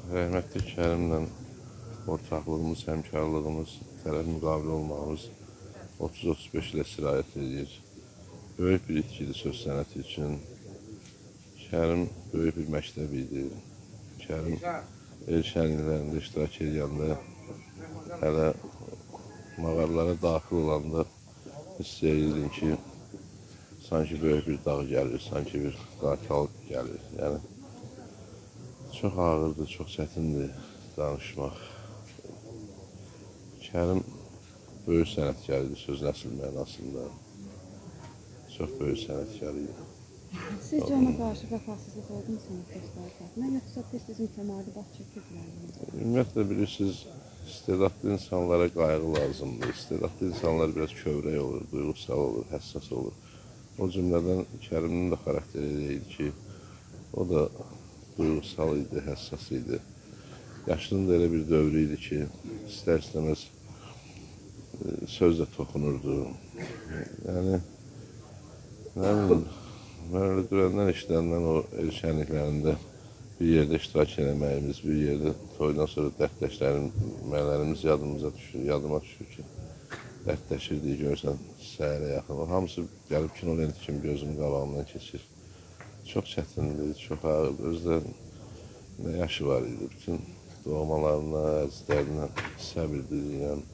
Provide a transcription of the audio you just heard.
Rəhmətli Kərimlə ortaqlığımız, həmkarlığımız, tərəf müqabil olmağımız 30-35 ilə sirayət edir. Böyük bir itkidir söz sənəti üçün. Kərim böyük bir məktəb idi. Kərim el şənliklərində iştirak edəndə, hələ mağaralara daxil olanda hiss edirdin ki, sanki böyük bir dağ gəlir, sanki bir qartal gəlir. Yəni, çox ağırdır, çox çətindir danışmaq. Kərim böyük sənətkar idi sözün əsl mənasında. Çox böyük sənətkar idi. Sizcə ona qarşı vəfasızlıq oldu mu sənət dostları tərəfindən, yoxsa tez-tez mütəmadi baş çəkirdilər? Ümumiyyətlə, bilirsiniz, istedadlı insanlara qayğı lazımdır. İstedadlı insanlar biraz kövrək olur, duyğusal olur, həssas olur. O cümlədən Kərimin də xarakteri elə idi ki, o da duyğusal idi, həssas idi. Yaşlının da elə bir dövrü idi ki, istər-istəməz sözlə toxunurdu. Yəni, nə bilim, mən elə dürəndən işləndən o el şənliklərində bir yerdə iştirak eləməyimiz, bir yerdə toydan sonra dərdləşmələrimiz yadımıza düşür, yadıma düşür ki, dərdləşirdik, görürsən, səhərə yaxın. O hamısı gəlib kino lenti kimi gözümün qabağından keçir. Çox çətindir, çox ağırdır. Özü də nə yaşı var idi, bütün doğmalarına, əzizlərinə səbir diləyirəm.